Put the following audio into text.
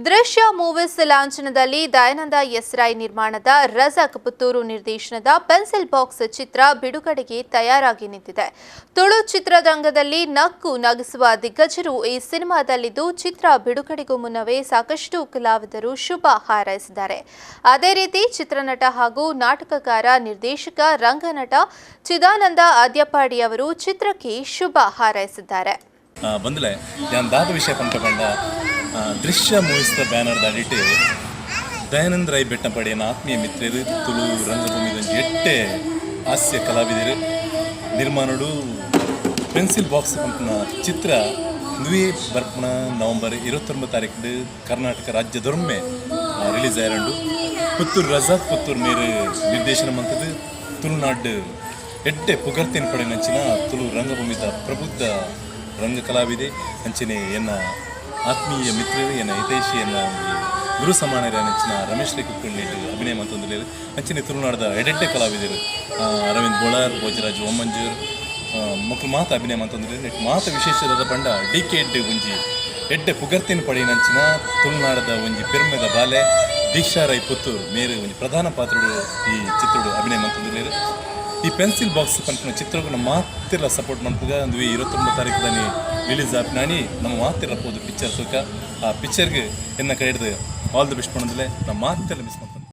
ದೃಶ್ಯ movies ಲಾಂಛನದಲ್ಲಿ Dayananda S Rai ನಿರ್ಮಾಣದ, ರಜಾಕ್ ಪುತ್ತೂರು ನಿರ್ದೇಶನದ ಪೆನ್ಸಿಲ್ ಬಾಕ್ಸ್ ಚಿತ್ರ ಬಿಡುಗಡೆಗೆ ತಯಾರಾಗಿ ನಿಂತಿದೆ. ತುಳು ಚಿತ್ರರಂಗದಲ್ಲಿ ನಕ್ಕು ನಗಿಸುವ ದಿಗ್ಗಜರು ಈ ಸಿನಿಮಾದಲ್ಲಿದ್ದು, ಚಿತ್ರ ಬಿಡುಗಡೆಗೂ ಮುನ್ನವೇ ಸಾಕಷ್ಟು ಕಲಾವಿದರು ಶುಭ ಹಾರೈಸಿದ್ದಾರೆ. ಅದೇ ರೀತಿ ಚಿತ್ರನಟ ಹಾಗೂ ನಾಟಕಕಾರ, ನಿರ್ದೇಶಕ, ರಂಗನಟ ಚಿದಾನಂದ ಅದ್ಯಪಾಡಿ ಅವರು ಚಿತ್ರಕ್ಕೆ ಶುಭ ಹಾರೈಸಿದ್ದಾರೆ. ಬಂದಲೆ ಯಾನ್ ದಾದ ವಿಷಯ ಪನ್ಪ ಪಂಡ, ದೃಶ್ಯ ಮೂವೀಸ್ದ ಬ್ಯಾನರ್ ದಾಡಿಟ್ ದಯಾನಂದ ರೈ ಬೆಟ್ಟಪಡಿಯನ ಆತ್ಮೀಯ ಮಿತ್ರರು, ತುಳು ರಂಗಭೂಮಿದ ಎಡ್ಡೆ ಹಾಸ್ಯ ಕಲಾವಿದರು ನಿರ್ಮಾಣಡು ಪೆನ್ಸಿಲ್ ಬಾಕ್ಸ್ ಪನ್ಪುನ ಚಿತ್ರ ನುವೆ ಬರ್ಪುನ ನವೆಂಬರ್ 29 ತಾರೀಕು ಕರ್ನಾಟಕ ರಾಜ್ಯದೊರ್ಮೆ ರಿಲೀಸ್ ಆಯರಂಡು. ಪುತ್ತೂರು ರಜಾಕ್ ಪುತ್ತೂರು ಮೇರು ನಿರ್ದೇಶನ ಮಂತದ್ದು, ತುಳುನಾಡು ಎಡ್ಡೆ ಪುಗರ್ತೆನ್ ಪಡೆನಂಚಿನ ತುಳು ರಂಗಭೂಮಿದ ಪ್ರಬುದ್ಧ ರಂಗ ಕಲಾವಿದೆ, ಅಂಚನೆ ಎನ್ನ ಆತ್ಮೀಯ ಮಿತ್ರರು, ಎನ್ನ ಹಿತೈಷಿ, ಎನ್ನ ಒಂಜಿ ಗುರು ಸಮಾನರ ಅಂಚಿನ ರಮೇಶ್ ರೈ ಕುಕ್ಕಳ್ಳಿಟ್ಟು ಅಭಿನಯ ಮಂತೊಂದುಲ್ಲೆರ್. ಅಂಚನೆ ತುಳುನಾಡದ ಎಡೆಡ್ಡೆ ಕಲಾವಿದರು ಅರವಿಂದ್ ಬೋಳಾರ್, ಭೋಜರಾಜ್ ಓಮಂಜೂರ್ ಮೊಕುಲು ಮಾತ ಅಭಿನಯ ಮಂತೊಂದುಲ್ಲೆರ್. ನೆಟ್ ಮಾತ ವಿಶೇಷದ ಪಂಡ, ಡಿ ಕೆ ಎಡ್ಡೆ ಒಂಜಿ ಎಡ್ಡೆ ಪುಗರ್ತೆನ್ ಪಡೆಯಿನಂಚಿನ ತುಳುನಾಡದ ಒಂಜಿ ಪೆರ್ಮೆದ ಬಾಲೆ ದೀಕ್ಷಾ ರೈ ಪುತ್ತೂರು ಮೇರು ಒಂಜಿ ಪ್ರಧಾನ ಪಾತ್ರಡು ಈ ಚಿತ್ರಡು ಅಭಿನಯ ಮಂತೊಂದುಲ್ಲೆರ್. ಈ ಪೆನ್ಸಿಲ್ ಬಾಕ್ಸ್ ಪನ್ಪಿನ ಚಿತ್ರಗೂ ನಮ್ಮ ಮಾತೆರ್ಲ ಸಪೋರ್ಟ್ ಮನ್ಪುಗ. ಅಂದು 29 ತಾರೀಕು ರಿಲೀಸ್ ಆಪಿನಾನಿ ನಮ್ಮ ಮಾತೆರ್ಲ ಪೋದು ಪಿಕ್ಚರ್ ತೂಕ. ಆ ಪಿಕ್ಚರ್ಗೆ ಎನ್ನ ಕೈ ಹಿಡ್ದು ಆಲ್ the best ಪಂಡಂದ್ರೆ ನಮ್ಮ ಮಾತೆಲ್ಲ ಮಿಸ್ ಮಾಡ್ತಾರೆ.